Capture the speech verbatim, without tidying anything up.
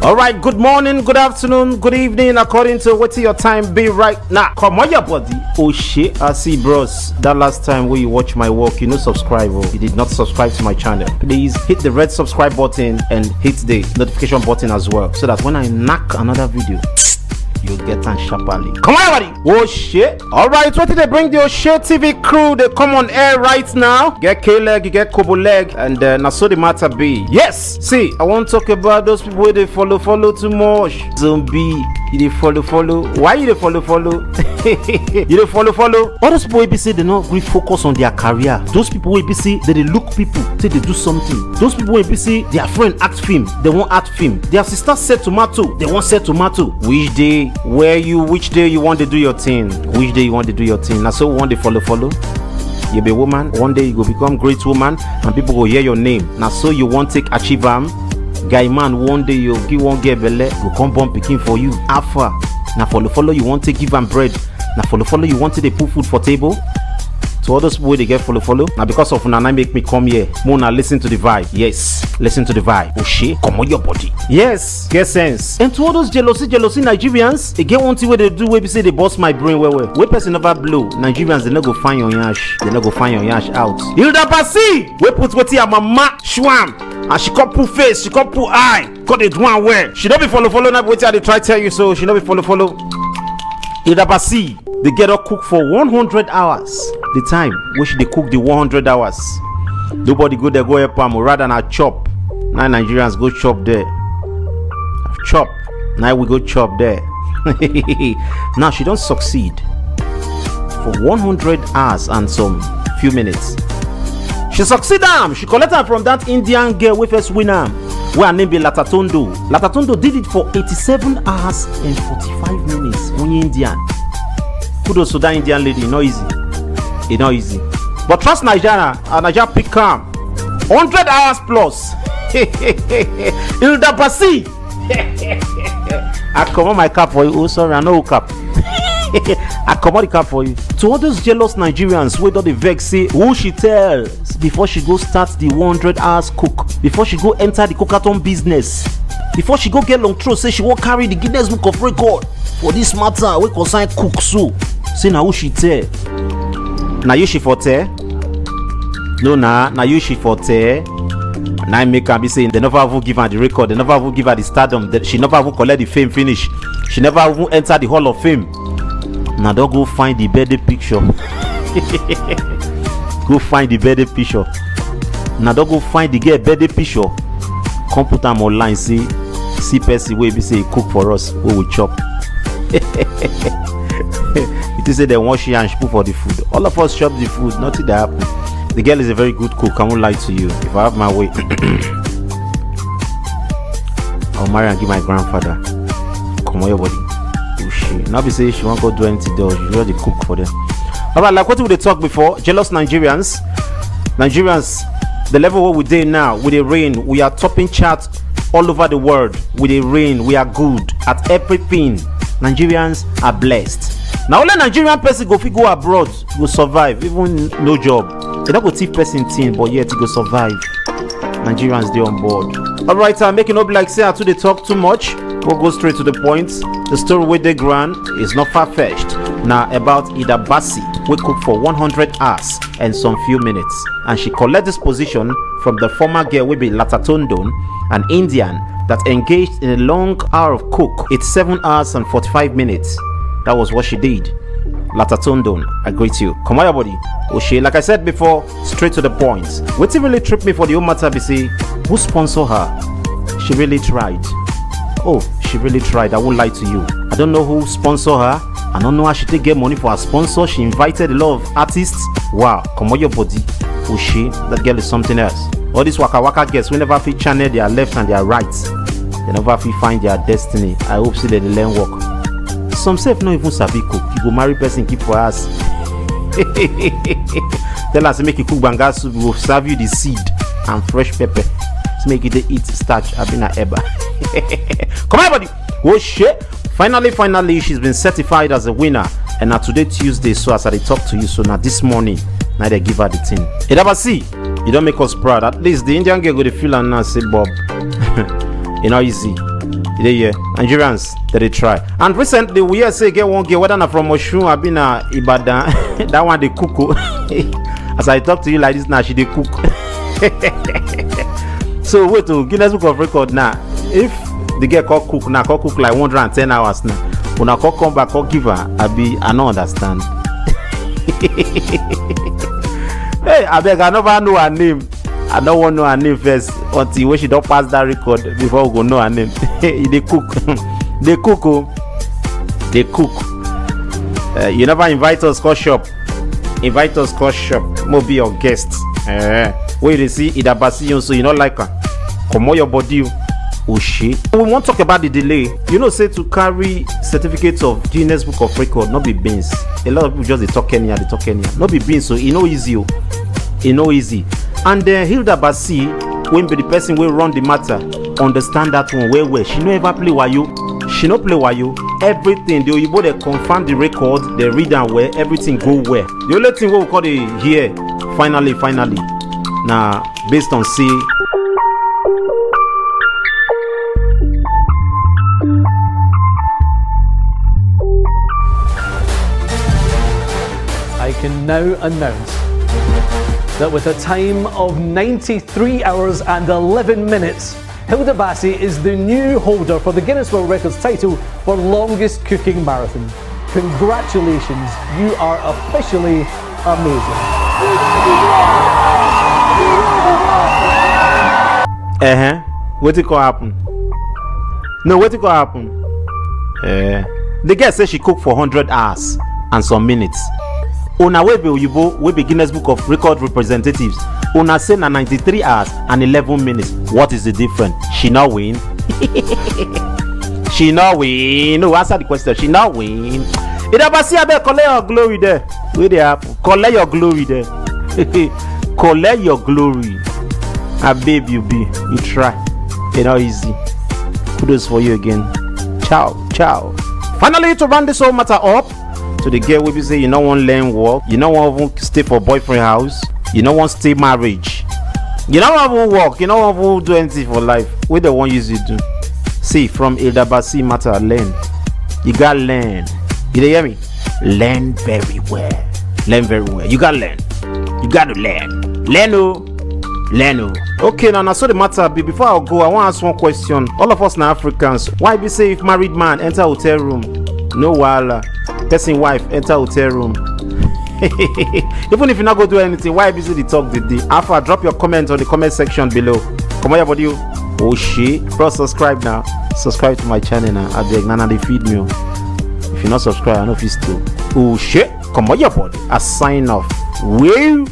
All right, good morning, good afternoon, good evening, according to what your time be right now. Come on, your body. Oh shit, I see, bros. That last time when you watch my work, you know, subscribe. Oh, you did not subscribe to my channel. Please hit the red subscribe button and hit the notification button as well, so that when I knock another video, you get and sharply. Come on, everybody. Oh shit. All right, what did they bring the Oshe T V crew? They come on air right now. Get K leg, you get Kobo leg, and uh, na so the matter be. Yes. See, I won't talk about those people where they follow, follow too much. Zombie, you they follow, follow. Why you they follow, follow? You they follow, follow. All those people will be say they not really focus on their career. Those people will be say they, they look people, say they do something. Those people will be say their friend act film, they won't act film. Their sister sell tomato, they won't sell tomato. Which day, where you, which day you want to do your thing? Which day you want to do your thing? Now so we want to follow, follow. You be woman, one day you go become great woman, and people go hear your name. Now so you want take achieve am. Guy man, one day you give one girl belle, go come born pikin for you. Alpha, now follow, follow you want to give am bread. Now follow, follow you want to dey put food for table. To all those people wey dey get follow follow, na because of una na make me come here. Mo na listen to the vibe. Yes, listen to the vibe. Oshe, comot your body. Yes, get sense. And to all those jealousy, jealousy Nigerians, e get one thing wey dey do wey be say dey burst my brain well well. Wey person never blow, Nigerians, they no go find your yash. They no go find your yash out. Hilda Basi, wey put wetin her mama shwam, and she come put face, she come put eye, come dey do am well. She no be follow follow, na wetin I dey try tell you so. She no be follow follow. Hilda Basi, the girl don cook for one hundred hours. The time wey she dey cook the one hundred hours, nobody go there go help am, rather na chop. Now Nigerians go chop there. Chop. Now we go chop there. Now she don succeed for one hundred hours and some few minutes. She succeed am. She collect am from that Indian girl wey first win am, wey her name be Lata Tondo. Lata Tondo did it for eighty-seven hours and forty-five minutes. Only Indian. Kudos to that Indian lady. E no easy. E no easy. But trust Nigeria. Uh, Nigeria pick am. Hundred hours plus. Hilda Basi. I comot my cap for you. Oh, sorry, I no cap. I comot the cap for you. To all those jealous Nigerians wey don dey vex say who she tell before she go start the one hundred hours cook, before she go enter the cookathon business, before she go get long throat say she wan carry the Guinness Book of Record for this matter wey concern cook so. Say na who she tell. Na you she for tell? No na, na you she for tell. Na im make am be say they never even give her the record, they never even give her the stardom, they, she never even collect the fame finish, she never even enter the Hall of Fame. Na don go find the birthday picture. Go find the birthday picture. Na don go find the girl birthday picture. Come put am online say, see person wey be say e cook for us, wey we chop. You think say dem wash hand, she put for the food? All of us chop the food, nothing dey happen. The girl is a very good cook, I won't lie to you. If I have my way, I'll marry and give my grandfather. Comot your body. Oh shit. Not be say she won't go do anything though. She just dey cook for them. All right, like what we dey talk before, jealous Nigerians. Nigerians, the level where we dey now, we dey reign. We are topping chart all over the world. We dey reign. We are good at everything. Nigerians are blessed. Now only Nigerian person go fit go abroad, go survive, even no job. They not go thief person thing, but yet he go survive. Nigerians dey on board. All right, I'm making up like say I too dey talk too much. We'll go straight to the point. The story with the grand is not far fetched. Now about Hilda Basi, we cook for one hundred hours and some few minutes, and she collect this position from the former girl wey be Lata Tondon, an Indian that engaged in a long hour of cook. It's seven hours and forty-five minutes. That was what she did. Lata Tondon, I greet you. Comot your body. Oshe, like I said before, straight to the point. Wetin really trip me for the whole matter be say, who sponsor her? She really tried. Oh, She really tried, I won't lie to you. I don't know who sponsor her. I don't know how she take get money for her sponsor. She invited a lot of artists. Wow, come on your body. Oshie, that girl is something else. All these waka waka girls wey never fit channel their left and their right. They never fit find their destiny. I hope say they dey learn work. Some sef no even sabi cook. You go marry person keep for house. Tell her say make you cook banga soup, we go serve you the seed and fresh pepper. Say make you dey eat starch, abi na eba. Come on, everybody. Oh shit. Finally, finally, she's been certified as a winner. And now today, Tuesday, so as I dey talk to you, so now this morning, now they give her the thing. Idabasi, you don't make us proud. At least the Indian girl go dey feel and now say, Bob, you know, easy. You dey hear? Nigerians, that they try. And recently, we hear say get one girl, whether na from Oshun, abi na Ibadan, that one dey cook o. As I talk to you like this now, she dey cook. So wait, to Guinness Book of Record now. If the girl come cook now, come cook like one hundred and ten hours now, una come come back, come give her, abi, I no understand. Hey, abeg, I never know her name. I no wan know her name first until when she don pass that record before we go know her name. E dey cook. Dey cook o. Dey cook. Uh, you never invite us come shop. Invite us come shop. Mo be your guest. Uh, when you dey see Idabasi, you so you no like am. Comot your body o. Oshie. We wan talk about the delay. You know say to carry certificate of Guinness Book of Record no be beans. A lot of people just dey talk anyhow, dey talk anyhow. No be beans o, e no easy o. E no easy. And then Hilda Basi, wey be the person wey run the matter, understand that one well well. She no ever play wayo. She no play wayo. Everything, the oyibo dey confirm the record, dey read am well, everything go well. The only thing wey we come dey hear finally, finally, na based on say I can now announce that with a time of ninety-three hours and eleven minutes, Hilda Bassi is the new holder for the Guinness World Records title for longest cooking marathon. Congratulations, you are officially amazing. Uh-huh. Wetin come happen? No, wetin come happen? Uh, the girl say she cook for hundred hours and some minutes. Una wey be oyibo, wey be Guinness Book of Record representatives, una say na ninety-three hours and eleven minutes. What is the difference? She no win. She no win. No, answer the question. She no win. Idabasi, abeg, collect your glory there. Wey dey happen? Collect your glory there. Collect your glory. A babe you be. You try. E no easy. Kudos for you again. Ciao, ciao. Finally, to round this whole matter up, to the girl wey be say you no wan learn work, you no wan even stay for boyfriend house, you no wan stay marriage, you no wan even work, you no wan even do anything for life. Wey dem wan use you do? See, from Hilda Basi matter, learn. You got learn. You dey hear me? Learn very well. Learn very well. You got learn. You got to learn. Learn o. Learn o. Okay, now, now so the matter be. Before I go, I wan ask one question. All of us na Africans. Why be say if married man enter hotel room, no wahala. Person wife enter hotel room. Even if you no go do anything, why be say the talk dey dey? Alpha, drop your comment on the comment section below. Comot your body o. Oh shit, bro, subscribe now. Subscribe to my channel now. Abeg, na na dey feed me o. If you no subscribe, I no fit stay. Oh shit, comot your body. I sign off. Woo.